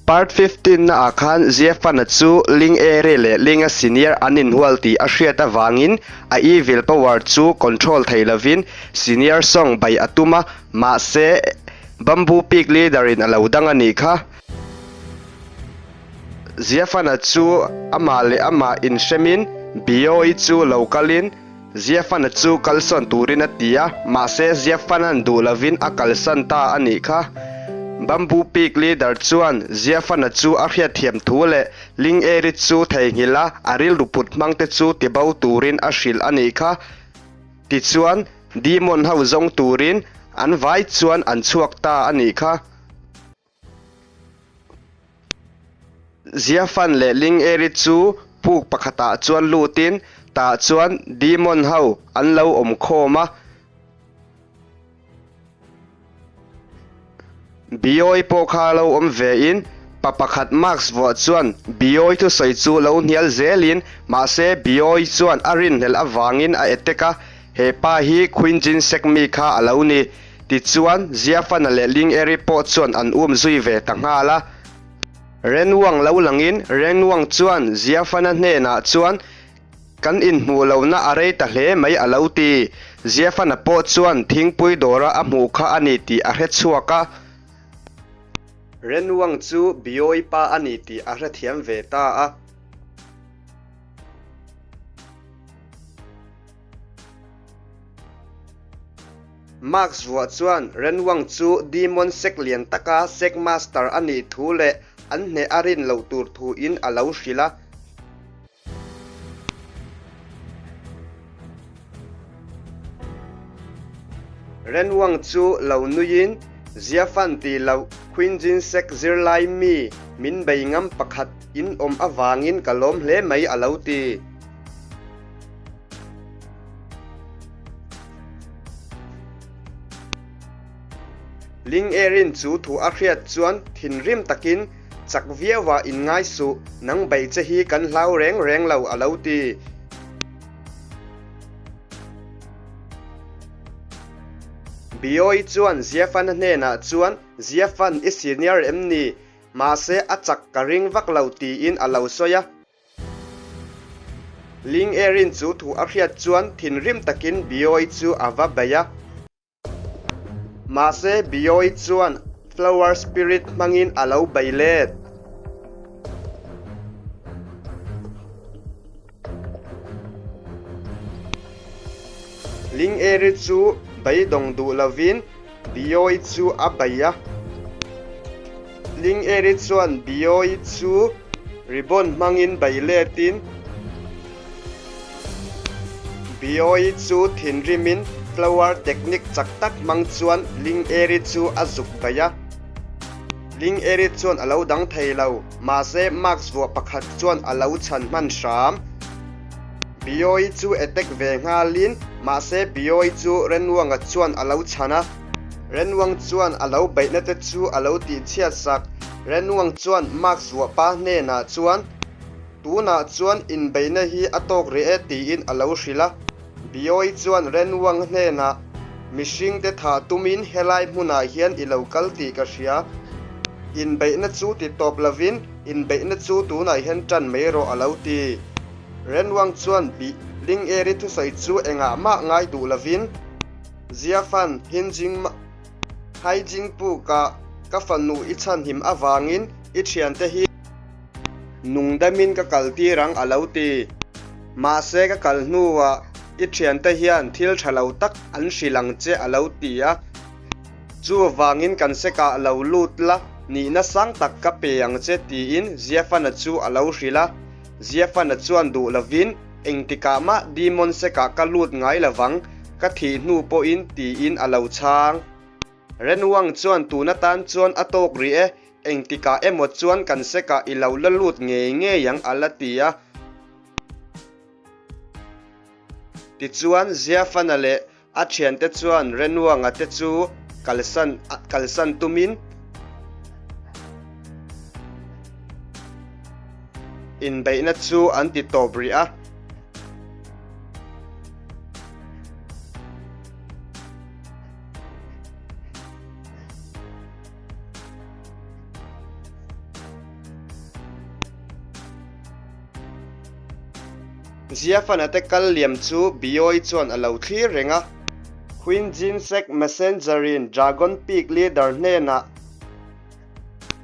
Part 15 na ah khan Ziafana chu Ling Eri leh Linga Senior an inhual tih a hriat avangin a evil power chu control thei lovin Senior Song bai a tum a, mahse Bamboo Peak leader in a lo dang a nih kha. Ziafana chu amah leh amah inhremin Bioi chu lo kalin Ziafana chu kalsawn turin a ti a, mahse Ziafana'n duh lovin a kalsan ta a nih kha. Bamboo Peak leader chuan Ziafana chu a hriatthiam thu leh Ling Eri chu theihnghilh a, a rilru put hmangte chu tibo turin a hrilh a nih kha. Tichuan, Demon ho zawng turin an vai chuan an chhuak ta a nih kha. Ziafan leh Ling Eri chu puk pakhatah chuan lutin tah chuan demon ho an lo awm khawm a. Biawi pawh kha lo awm vein pa pakhat mask vuah chuan Biawi thusawi chu lo hnial zelin mahse Biawi chuan a rinhlelh avangin a attack a, he pa hi Queen Jin Sek mi kha a lo ni. Tichuan, Ziafana leh Ling Eri pawh chuan an um zui ve ta nghal a. Renwang lo langin Renwang chuan Ziafana hnenah chuan, Kan inhmuh lohna a rei ta hle mai a lo ti. Ziafana pawh chuan thingpui dawra a hmuh kha a ni tih a hre chhuak a. Renwang chu Biawi pa a ni tih a hrethiam ve ta a. Max vuah chuan Renwang chu Demon Sek lian taka Sek Master a nih thu leh an hneh a rin loh tur thuin a lo hrilh a. Renwang chu lo nuiin, Ziafan ti loh Queen Jin Sek zirlai mi min bei ngam pakhat in awm avangin ka lawm hle mai a lo ti. Ling Erin chu thu a hriat chuan thinrim takin, Chak viauah inngai suh, nang bei che hi kan hlau reng reng lo a lo ti. Biawi chuan Ziafana hnenah chuan, Ziafan i senior em ni? Mahse a chak ka ring vak lo tiin a lo sawi a. Ling Erin chu thu a hriat chuan thinrim takin Biawi chu a va bei a. Mahse Biawi chuan Flower Spirit hmangin a lo bei let. Ling Eri chu beidawng duh lovin Biawi chu a bei a. Ling Eri chuan Biawi chu ribbon hmangin bei letin Biawi chu thinrimin flower technique chak tak hmang chuan Ling Eri chu a zuk bei a. Ling Eri chuan a lo dang thei lo, mahse mask vuah pakhat chuan a lo chhan hman hram. Biawi chu attack ve nghalin mahse Biawi chu Renwanga chuan a lo chhan a. Renwang chuan a lo beihna te chu a lo tihchhiat sak. Renwang chuan Mark Zuapa hnenah chuan, Tunah chuan inbeihna hi a tawk rih e tiin a lo hrilh a. Biawi chuan Renwang hnenah, Mihringte thah tumin helai hmunah hian i lo kal tih ka hria. Inbeihna chu ti tawp lovin inbeihna chu tunah hian tan mai rawh a lo ti. Renwang chuan Bi Ling Eri thusawi chu engah mah ngai duh lovin, Ziafan, Hinjing Haijing pukah ka fanu i chhanhim avangin i thiante hi nungdamin ka kal tir ang a lo ti. Mahse ka kal hnuah i thiante hian thil tha lo tak an hrilh ang che a lo ti a. Chuvangin kan sekah lo lut la, nihna sang tak ka pe ang che tiin Ziafana chu a lo hrilh a. Ziafana chuan duh lovin Engtikah mah Demon Sek-ah ka lut ngai lovang, ka thih hnu pawhin tiin a lo chhang. Renwang chuan tun atan chuan a tawk rih e, engtikah emaw chuan kan Sek-ah i lo la lut ngei ngei ang a la ti a. Tichuan Ziafana leh A thiante chuan Renwanga te chu kalsan kalsan tumin inbeihna chu an ti tawp rih a. Ziafana te kal liam chu Bioi chuan a lo thlir reng a. Queen Jinsek Messenger-in Dragon Peak Leader hnenah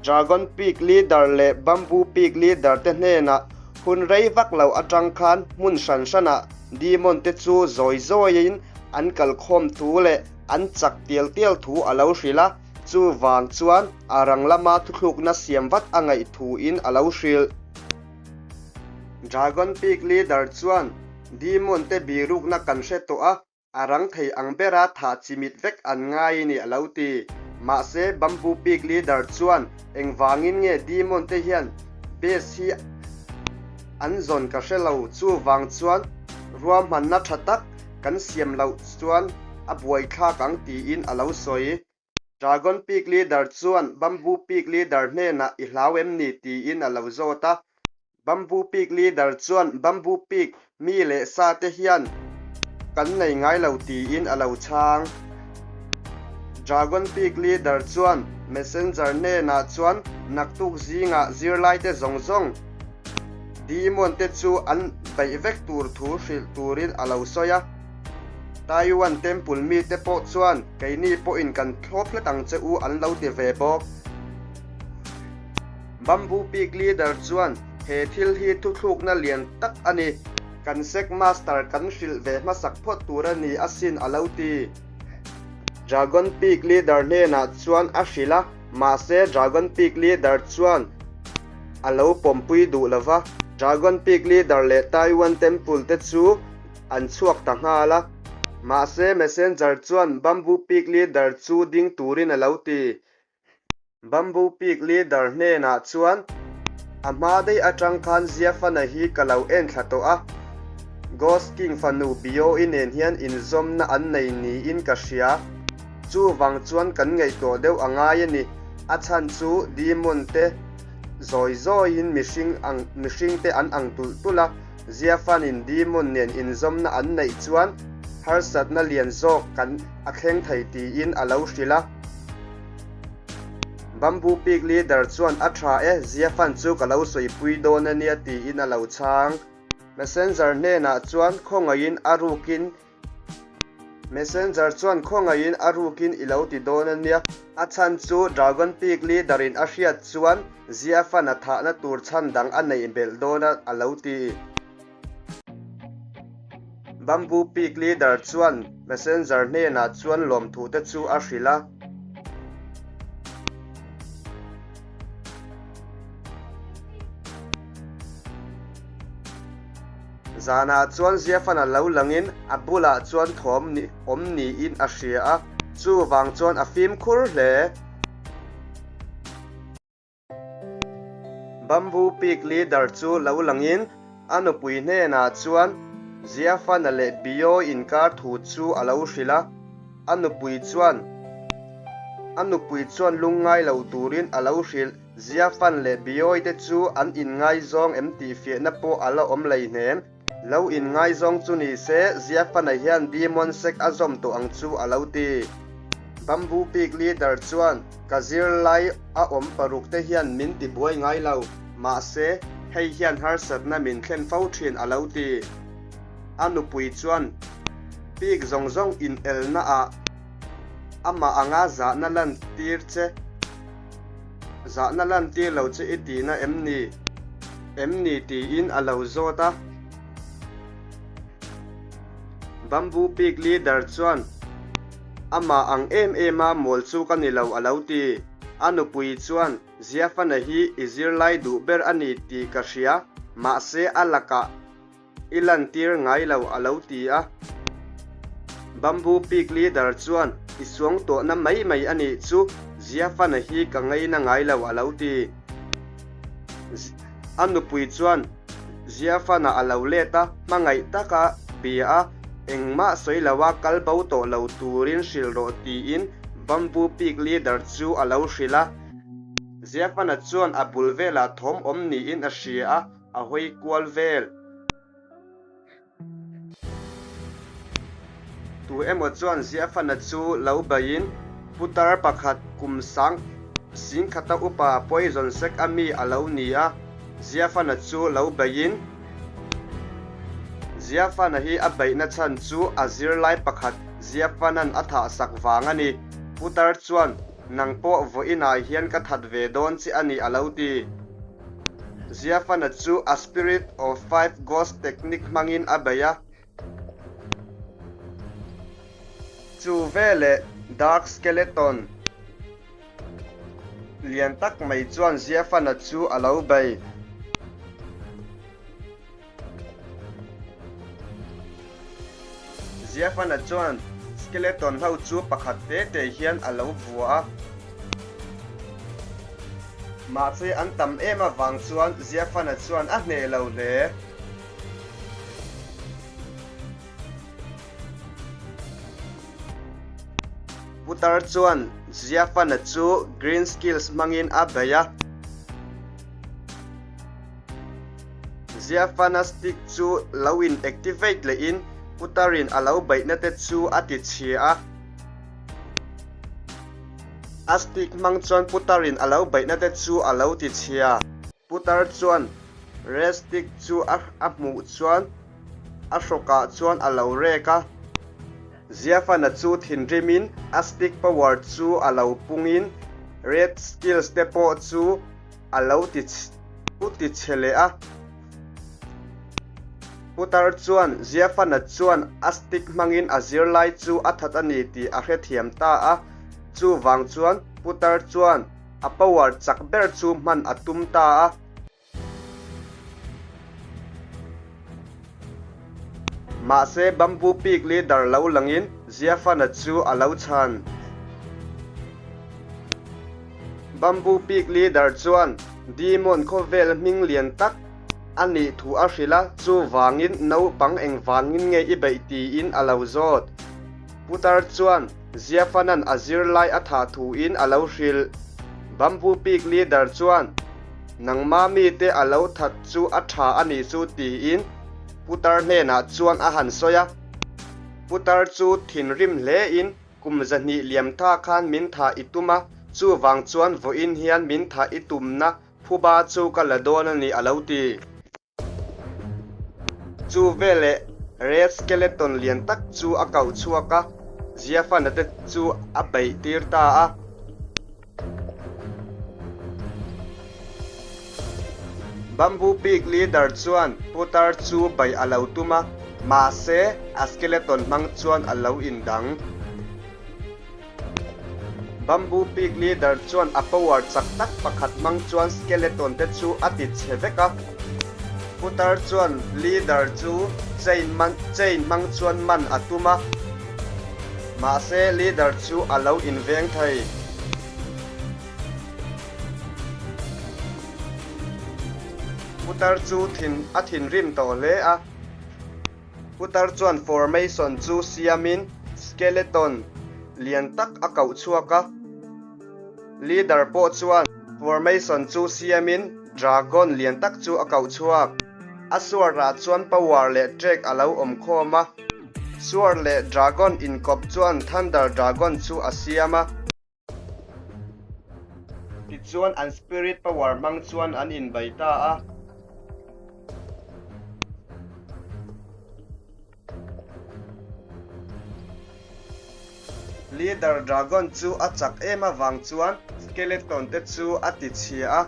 Dragon Peak Leader leh Bamboo Peak Leader te hnenah hun rei vak lo atang khan hmun hran hranah Demon te chu zawi zawiin an kalkhawm thu leh an chak tial tial thu a lo hrilh a, chuvang chuan a rang lama thuthlukna siam vat a ngaih thuin a lo hrilh. Dragon Peak Leader chuan Demon te birukna kan hre tawh a, A rang thei ang bera thah chimit vek an ngai ni a lo ti. Mahse, Bamboo Peak leader chuan engvangin nge Demon te hian base hi an zawn ka hre lo, chuvang chuan ruahmanna tha tak kan siam loh chuan a buaithlak ang tiin a lo sawi. Dragon Peak leader chuan Bamboo Peak leader hnenah i hlau em ni tiin a lo zawt a. Bamboo Peak leader chuan Bamboo Peak mi leh sa te hian kan nei ngai lo tiin a lo chhang. Dragon Peak leader chuan Messenger hnenah chuan naktuk zingah zirlaite zawng zawng Demon te chu an beih vek tur thu hrilh turin a lo sawi a. Taiwan Temple mite pawh chuan keini pawhin kan thlawp hlet ang che u an lo ti ve bawk. Bamboo Peak Leader chuan he thil hi thuthlukna lian tak a ni. Kan Sect Master kan hrilh ve hmasak phawt tur a ni asin a lo ti. Dragon Peak Leader hnenah chuan a hrilh a, mahse Dragon Peak Leader chuan a lo pawmpui duh lo va. Dragon Peak Leader leh Taiwan Temple te chu An chhuak ta nghal a. Mahse Messenger chuan Bamboo Peak Leader chu ding turin a lo ti. Bamboo Peak Leader hnenah chuan, A hma daih atang khan Ziafana hi ka lo en thla tawh a. Ghost King fanu Bio-i nen hian inzawmna an nei niin ka hria. Chuvang chuan kan ngaihtuah deuh a ngai a ni. A chhan chu Demon te zawi zawiin mihring ang mihringte an ang tulh tulh a. Ziafanin Demon nen inzawmna an neih chuan harsatna lian zawk kan a thleng thei tiin a lo hrilh a. Bamboo Peak Leader chuan a tha e, Ziafan chu ka lo sawipui dawn a nia tiin a lo chhang. Messenger hnenah chuan khawngaihin a rukin Messenger chuan khawngaihin a rukin i lo ti dawn a nia. A chhan chu Dragon Peak Leader in a hriat chuan Ziafan a thahna tur chhan dang a neih belh dawn a a lo ti. Bamboo Peak Leader chuan Messenger hnenah chuan lawmthu te chu a hrilh a. Zanah chuan Ziafan a lo langin a bulah chuan thawm ni awm niin a hria a, chuvang chuan a fimkhur hle. Bamboo Peak Leader chu lo langin a nupui hnenah chuan Ziafana leh Bio inkar thu chu a lo hrilh a, a nupui chuan a nupui chuan lungngai lo turin a lo hrilh. Ziafan leh Biawi te chu an inngaizawng em tih fiahna pawh a la awm leihnem. Lo inngaizawng chu ni se, Ziafana hian Demon Sect a zawm tawh ang chu a lo ti. Bamboo Peak Leader chuan, Ka zirlai a awm paruk te hian min ti buai ngai lo, mahse, hei hian harsatna min thlen fo thin a lo ti. A nupui chuan, Peak zawng zawng inelna ah amah anga zahna lantir che. Zahna lantir lo che i tihna em ni? Em ni tiin a lo zawt a. Bamboo Peak Leader chuan, Amah ang em em a mawl chu ka ni lo a lo ti. A nupui chuan, Ziafana hi i zirlai duh ber a ni tih ka hria, mahse a lakah I lantir ngai lo a lo ti a. Bamboo Peak Leader chuan i suang tawhna mai mai a nih chu Ziafana hi ka ngaina ngai lo a lo ti. A nupui chuan Ziafana a lo let a, hmangaih taka bia a, engmah sawi loa kal bo tawh lo turin hrilh rawh tiin Bamboo Peak Leader chu a lo hrilh a. Ziafana chuan a bul velah thawm awm niin a hria a. A hawi kual vel. Tu emaw chuan Ziafana chu lo baiin putar pakhat kum sang singkhata upa poison sek a mi a lo ni a, Ziafana chu lo baiin. Ziafana hi a beihna chhan chu a zirlai pakhat Ziafana'n a thahsak vang a ni. Putar chuan, Nang pawh vawiinah hian ka that ve dawn che a ni a lo ti. Ziafana chu a Spirit of Five Ghost technique hmangin a bei a. Chu veleh Dark Skeleton lian tak mai chuan Ziafana chu a lo bei. Ziafana chuan skeleton ho chu pakhat te te hian a lo vua a. Mahse an tam em avang chuan Ziafana chuan a hneh lo hle. Putar chuan Ziafana chu green skills hmangin a bei a. Ziafana stick chu lo in activate lehin Putarin a lo beihna te chu a ti chhia a. A stick hmang chuan Putarin a lo beihna te chu a lo ti chhia. Putar chuan Red stick chu a hmuh chuan a hrawkah chuan a lo rek a. Ziafana chu thinrimin a stick power chu a lo pungin Red skills te pawh chu a lo ti ti chhe leh a. Putar chuan Ziafana chuan a stick hmangin a zirlai chu a that a ni tih a hrethiam ta a. Chuvang chuan Putar chuan a power chak ber chu hman a tum ta a. Mahse Bamboo Peak leader lo langin Ziafana chu a lo chhan. Bamboo Peak leader chuan Demon khawvel hming lian tak a nih thu a hrilh a, chuvangin naupang engvangin nge i beih tiin a lo zawt. Putar chuan Ziafana'n a zirlai a thah thuin a lo hrilh. Bamboo Peak leader chuan Nangma mite a lo that chu a tha a nih chu tiin Putar hnenah chuan a han sawi a. Putar chu thinrim hlein kum 200 liam tha khan min thah i tum a, chuvang chuan vawiin hian min thah i tumna phuba chu ka la dawn a ni a lo ti. Chu veleh Red Skeleton lian tak chu a koh chhuak a, Ziafana te chu a beih tir ta a. Bamboo Peak leader chuan putar chu beih a lo tum a, mahse a skeleton hmang chuan a lo indang. Bamboo Peak leader chuan a power chak tak pakhat hmang chuan skeleton te chu a ti chhe vek a. Putar chuan leader chu chain man chain hmang chuan man a tum a. Mahse leader chu a lo inveng thei. Putar chu thin a thinrim tawh hle a. Putar chuan formation chu siamin skeleton lian tak a koh chhuak a. Leader pawh chuan formation chu siamin dragon lian tak chu a koh chhuak. A sword-ah chuan power leh trek a lo awm khawm a. Sword leh dragon inkawp chuan thunder dragon chu a siam a. Tichuan an spirit power hmang chuan an inbei ta a. Leader Dragon chu a chak em avang chuan skeleton te chu a ti chhia a.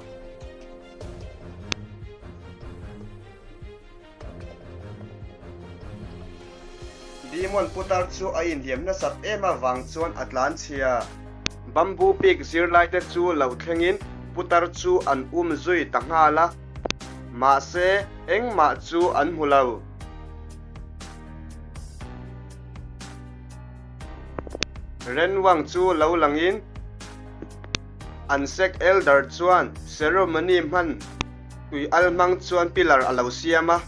Demon putar chu a inhliam nasat em avang chuan a tlan chhia. Bamboo Peak zirlaite chu lo thlengin putar chu an um zui ta nghal a, mahse engmah chu an hmu lo. Renwang chu lo langin an sect elder chuan ceremony hman tui al hmang chuan pillar a lo siam a.